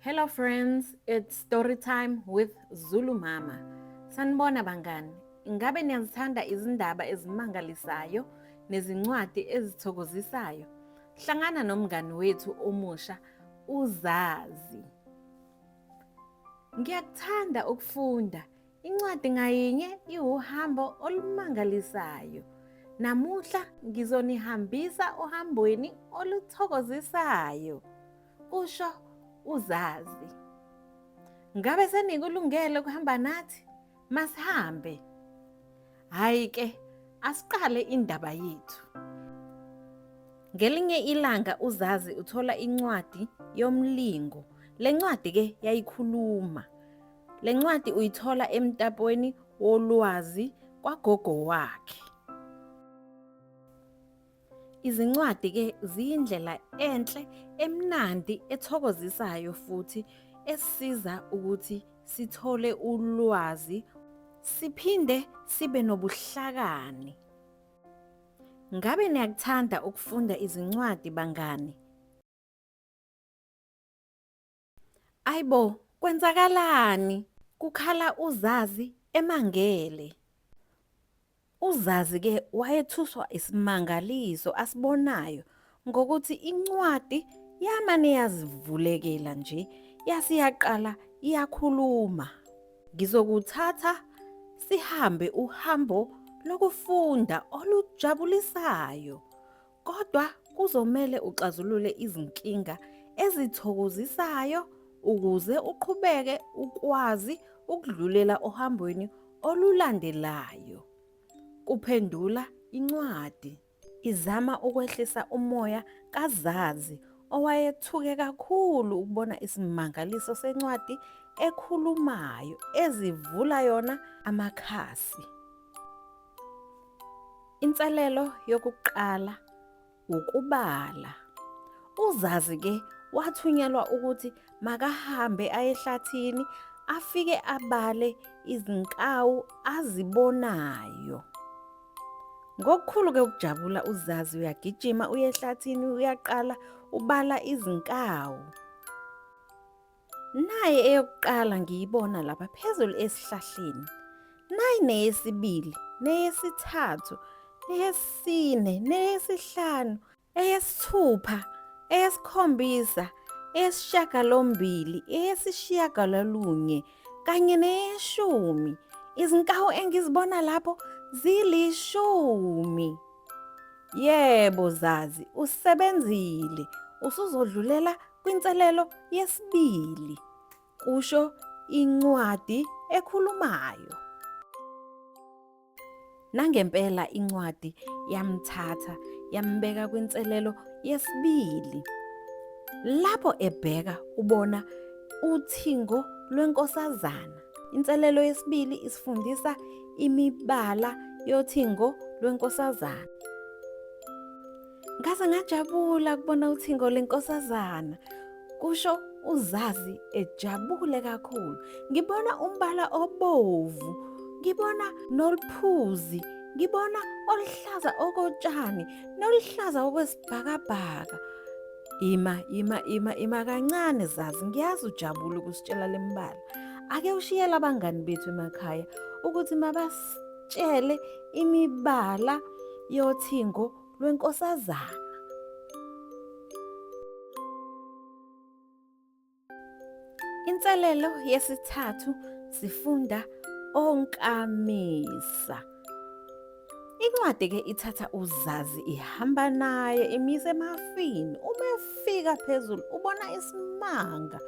Hello friends, it's story time with Zulu Mama. Sanibona bangani. Ingabe niyazithanda izindaba ezimangalisayo nezincwadi ezithokozisayo? Hlangana nomngani wethu omusha uZazi. Ngiyakuthanda ukufunda. Incwadi ngayinye iwuhambo olumangalisayo. Namuhla ngizonihambisa ohambweni oluthokozisayo. Kusho uZazi. Ngabe senikulungele ukuhamba nathi? Masihambe. Hhayi ke, asiqale indaba yethu. Ngelinye ilanga uZazi uthola incwadi yomlingo. Le ncwadi ke yayikhuluma. Le ncwadi uyithola emtapweni wolwazi kwagogo wakhe. Izincwadi ke ziyindlela enhle, emnandi, ethokozisayo futhi esisiza ukuthi sithole ulwazi siphinde sibe nobuhlakani. Ngabe niyakuthanda ukufunda izincwadi bangani? Ayibo, kwenzakalani? Kukhala uZazi emangele. UZazi-ke wayethuswa isimangaliso asibonayo ngokuthi incwadi yamane yazivulekela nje yase yaqala iyakhuluma. Ngizokuthatha sihambe uhambo lokufunda olujabulisayo. Kodwa kuzomele uxazulule izinkinga ezithokozisayo ukuze uqhubeke ukwazi ukudlulela ohambweni olulandelayo. Kuphendula incwadi. Izama ukwehlisa umoya kaZazi owayethuke kakhulu ukubona isimangaliso sencwadi ekhulumayo ezivula yona amakhasi. Inselelo yokuqala ukubala. UZazi ke wathunyelwa ukuthi makahambe aye ehlathini afike abale izinkawu azibonayo. Ngokukhulu ke ukujabula uZazi uyagijima uye ehlathini uyaqala ubala izinkawu. Nayi eyokuqala ngiyibona lapha phezulu esihlahleni. Nayi neyesibili, neyesithathu, neyesine, neyesihlanu, eyesithupha, eyesikhombisa, eyesishiyagalombili, eyesishiyagalolunye kanye neyeshumi. Izinkawu engizibona lapho zilishumi. Yebo Zazi, usebenzile. Usuzodlulela kwinselelo yesibili, kusho incwadi ekhulumayo. Nangempela incwadi yamthatha yambeka kwinselelo yesibili. Lapho ebheka ubona uthingo lwenkosazana. Inselelo yesibili isifundisa imibala yothingo lwenkosazana. Ngaze ngajabula kubona uthingo lenkosazana, kusho uZazi ejabule kakhulu. Ngibona umbala obovu, ngibona noluphuzi, ngibona oluhlaza okotshani noluhlaza okwesibhakabhaka. Ima, ima, ima, ima kancane Zazi, ngiyazi ujabule ukusitshela lembala. Ake ushiyele abangani bethu emakhaya ukuthi mabasitshele imibala yothingo lwenkosazana. Inselelo yesithathu sifunda onkamisa. Incwadi ke ithatha uZazi ihamba naye imise emafini. Uma efika phezulu ubona isimanga.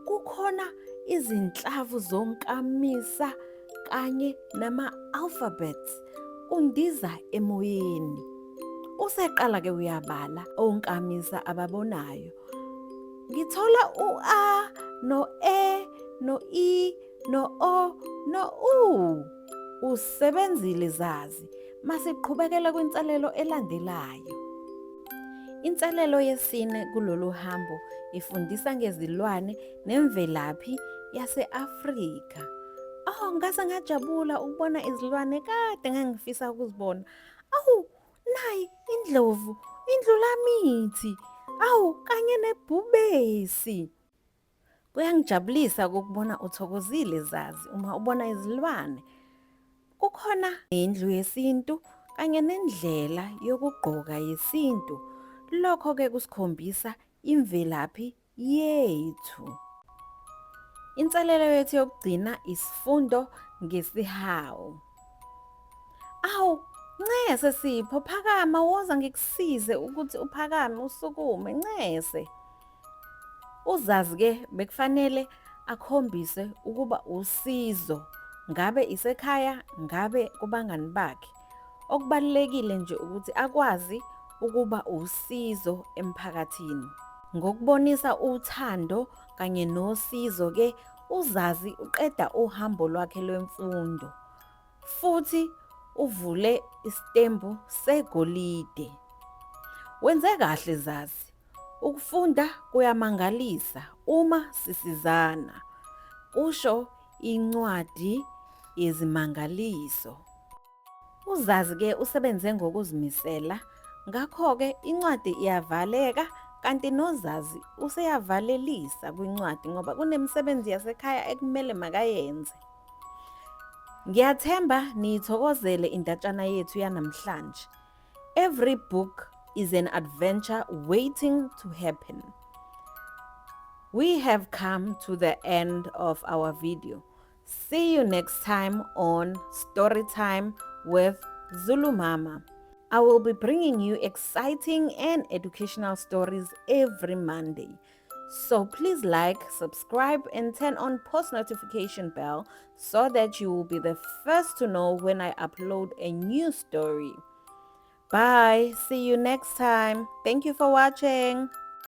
Kukhona izinhlavu zonkamisa kanye nama-alphabets kundiza emoyeni. Useqala ke uyabala onkamisa ababonayo. Ngithola u-A no-E no-I no-O no-U. Usebenzile Zazi. Masiqhubekela kwinselelo elandelayo. Inselelo yesine kulolu hambo ifundisa ngezilwane nemvelaphi yase-Afrika. Oh, ngase ngajabula ukubona izilwane kade ngangifisa ukuzibona. Awu, nayi indlovu, indlulamithi, awu kanye nebhubesi. Kuyangijabulisa ukukubona uthokozile Zazi uma ubona izilwane. Kukhona indlu yesintu kanye nendlela yokugqoka yesintu. Lokho-ke kusikhombisa imvelaphi yethu. Inselelo yethu yokugcina isifundo ngesihawu. Awu, ncese Sipho, phakama woza ngikusize ukuthi uphakame usukume, ncese. Uzazi-ke bekufanele akhombise ukuba usizo, ngabe isekhaya, ngabe kubangani bakhe. Okubalulekile nje ukuthi akwazi ukuba usizo emphakathini. Ngokubonisa uthando kanye nosizo-ke uZazi uqeda uhambo lwakhe lwemfundo futhi uvule isitembu segolide. Wenze kahle Zazi. Ukufunda kuyamangalisa uma sisizana, kusho incwadi yezimangaliso. UZazi-ke usebenze ngokuzimisela, ngakho-ke incwadi iyavaleka kanti noZazi useyavalelisa kwincwadi ngoba kunemisebenzi yasekhaya ekumele makayenze. Ngiyathemba niyithokozele indatshana yethu yanamhlanje. Every book is an adventure waiting to happen. We have come to the end of our video. See you next time on Storytime with Zulu Mama. I will be bringing you exciting and educational stories every Monday. So please like, subscribe, and turn on post notification bell so that you will be the first to know when I upload a new story. Bye. See you next time. Thank you for watching.